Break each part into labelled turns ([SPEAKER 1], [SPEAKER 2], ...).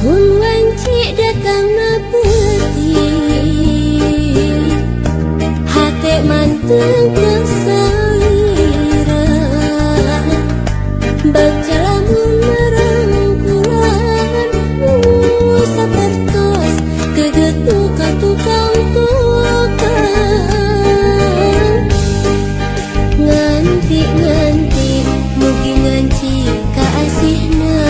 [SPEAKER 1] Mun wanci datangna peuting, hate manteng ka salira. Bagja lamun marangkulan, sapertos gegetu ka tukang tukang. Nganti-nganti mugi nganci ka asihna,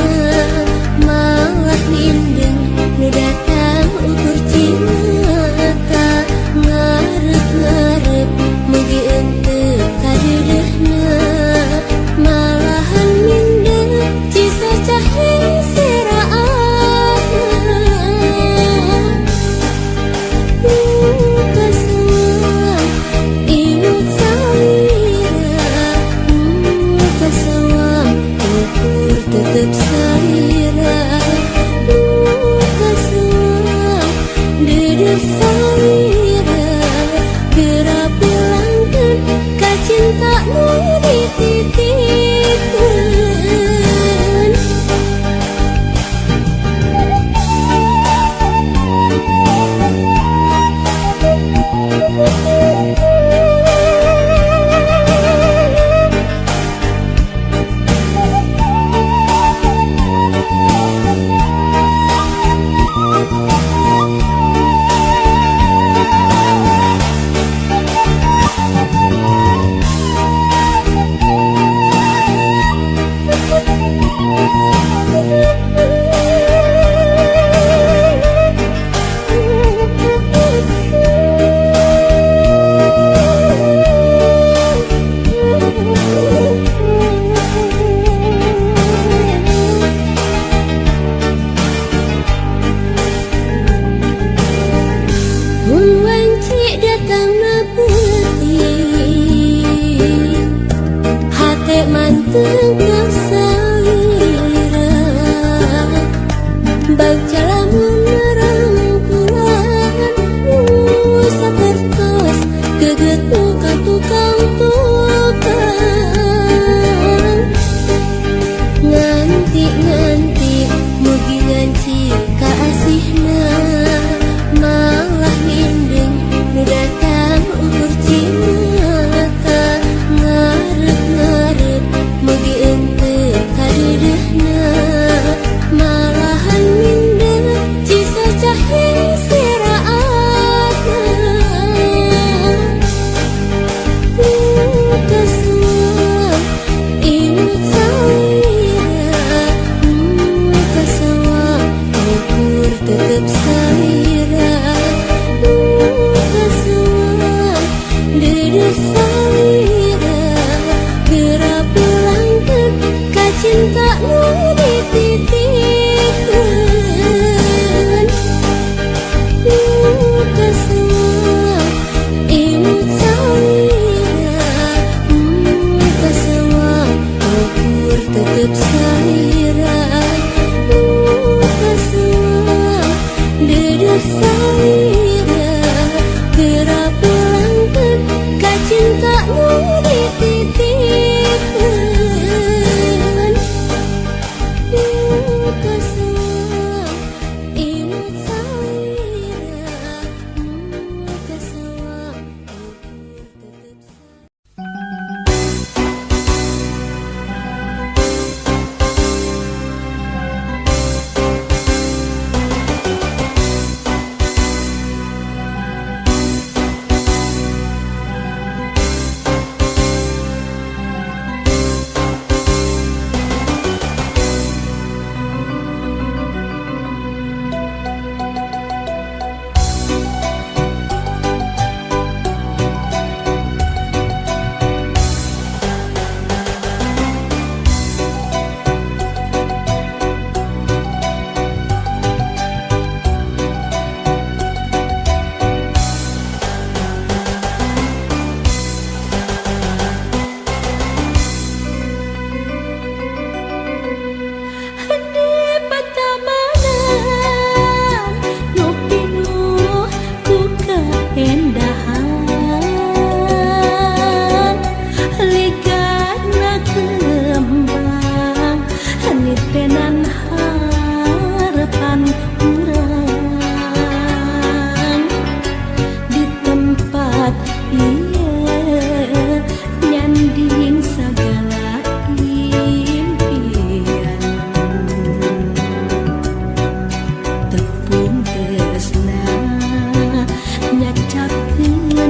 [SPEAKER 1] malah mindeng nu datang ukur cimata. Ngarep-ngarep mugi henteu kadeudeuhna, malahan mindeng cisacahe seraatna. Kasawang imut salira, kasawang ukur tetep salira. Kasawang deudeuh salira, geura pulangkeun ka cinta nu dititipkeun. Mun wanci datangna peuting, hate manteng ka salira. Bagja lamun marangkulan, sapertos gegetu ka tukang tukang. Nganti-nganti mugi nganci ka asihna, malah mindeng nu datang ukur cimata. Ngarep-ngarep mugi henteu kadeudeuhna, malahan mindeng cisacahe seraatna. Kasawang imut salira, kasawang ukur tetep salira. Kasawang deudeuh salira, geura pulangkeun ka cinta nu dititipkeun. Kasawang imut salira, kasawang ukur tetep salira. Kasawang deudeuh salira, geura pulangkeun ka cinta nu dititipkeun. Kasawang imut salira, kasawang ukur tetep salira.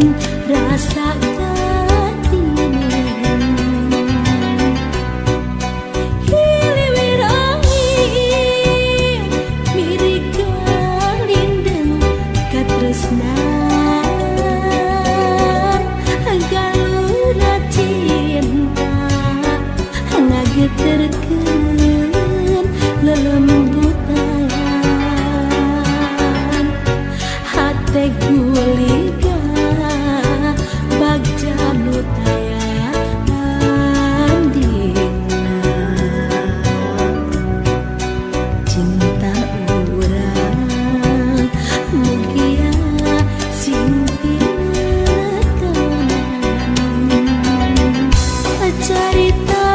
[SPEAKER 1] Rasa katinen hiliwir angin mirik galindeng katresnan galuna cinta ngageterkeun lelembutan hate guliga bagja nu taya tandingna cinta urang mugia sing tinekanan carita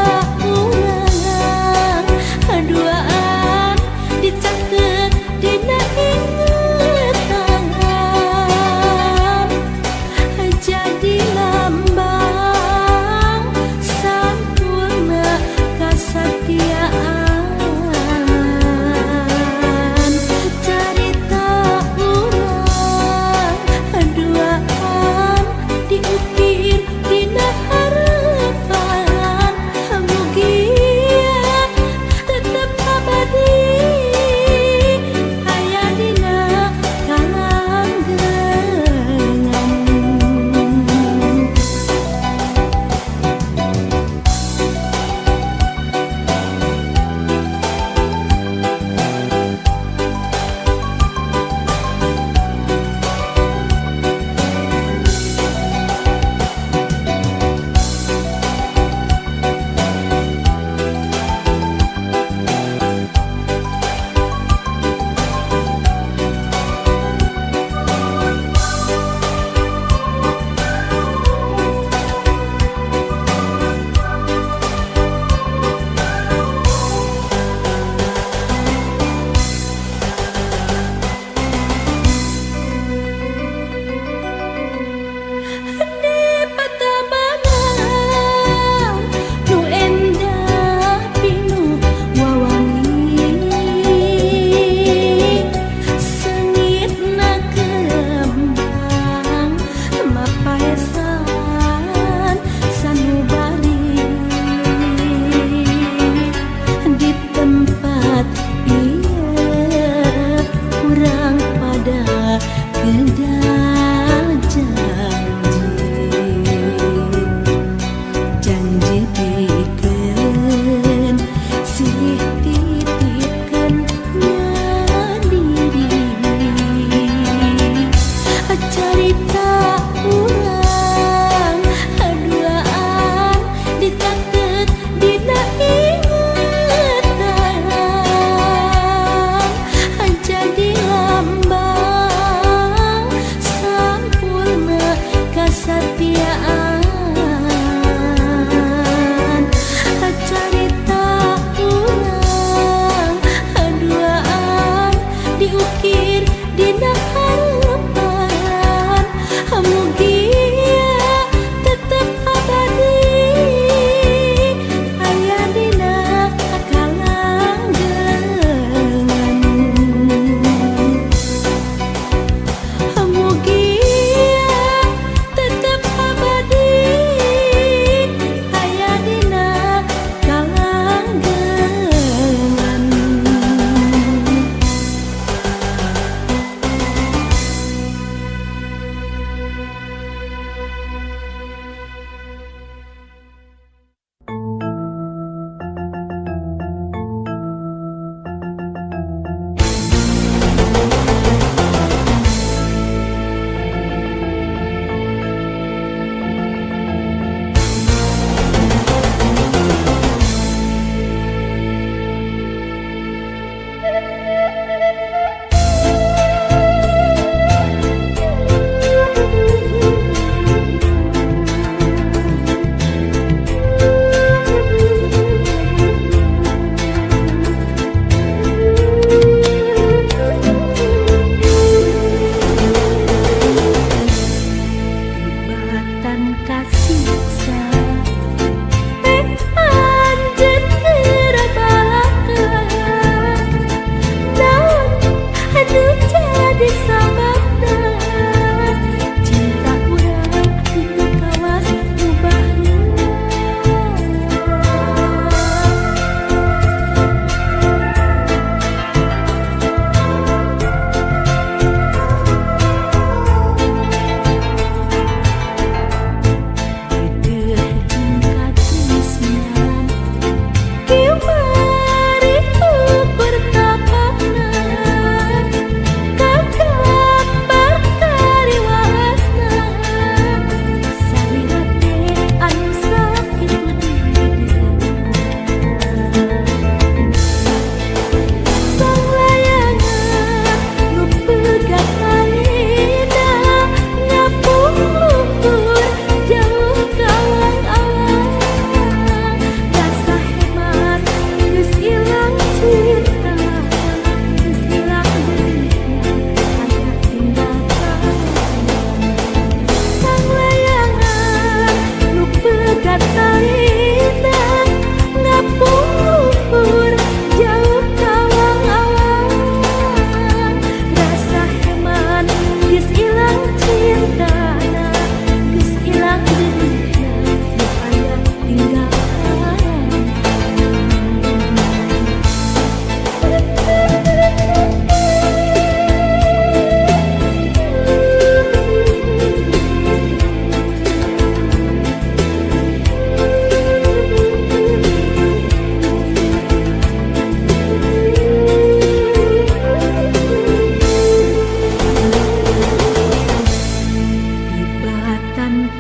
[SPEAKER 1] urang duaan dicaket dina ingetan jadi lambang sampurna kasatiaan carita urang duaan diukir dina harapan mugia tetep abadi aya dina kalanggengan.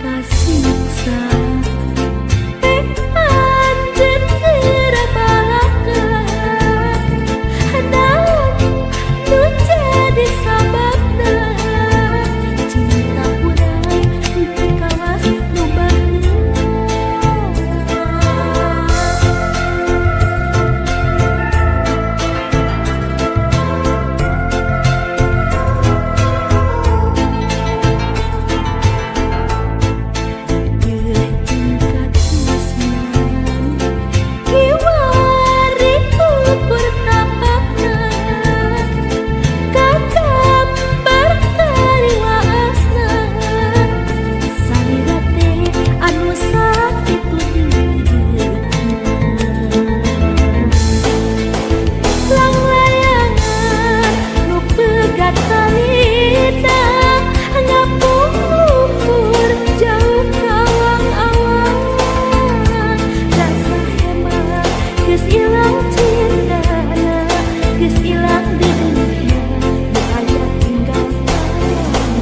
[SPEAKER 1] Kasiksa anjeun geura balaka, naon nu jadi sababna cinta urang teu kawas nu baheula. Yeuh jeung katusman kiwari ukur tapakna, kagambar tariwaasna salira teh anu sakitu deukeutna. Langlayangan nu pegat talina ngapung luhur jauh ka awang-awang, rasa hemat geus ilang cintana, geus ilang deudeuhna, nu aya tinggal bayangan.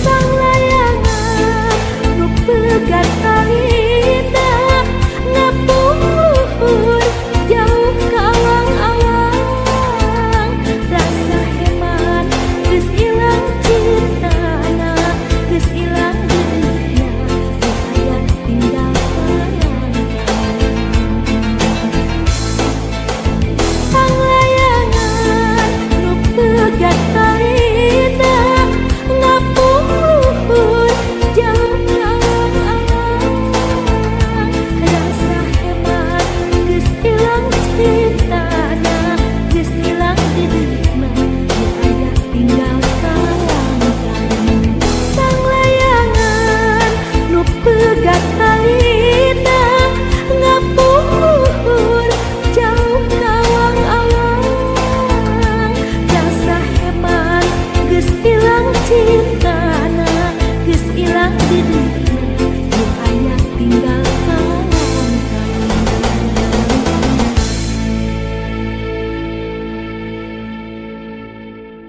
[SPEAKER 1] Langlayangan nu pegat talina ngapung luhur jauh ka awang-awang, rasa hemat geus ilang cintana, geus ilang deudeuhna, nu aya tinggal bayangan. Langlayangan nu pegat talina ngapung luhur jauh ka awang-awang, rasa hemat geus ilang cintana, geus ilang deudeuhna, nu aya tinggal bayangan. Langlayangan nu pegat talina ngapung luhur jauh ka awang-awang, rasa hemat geus ilang cintana.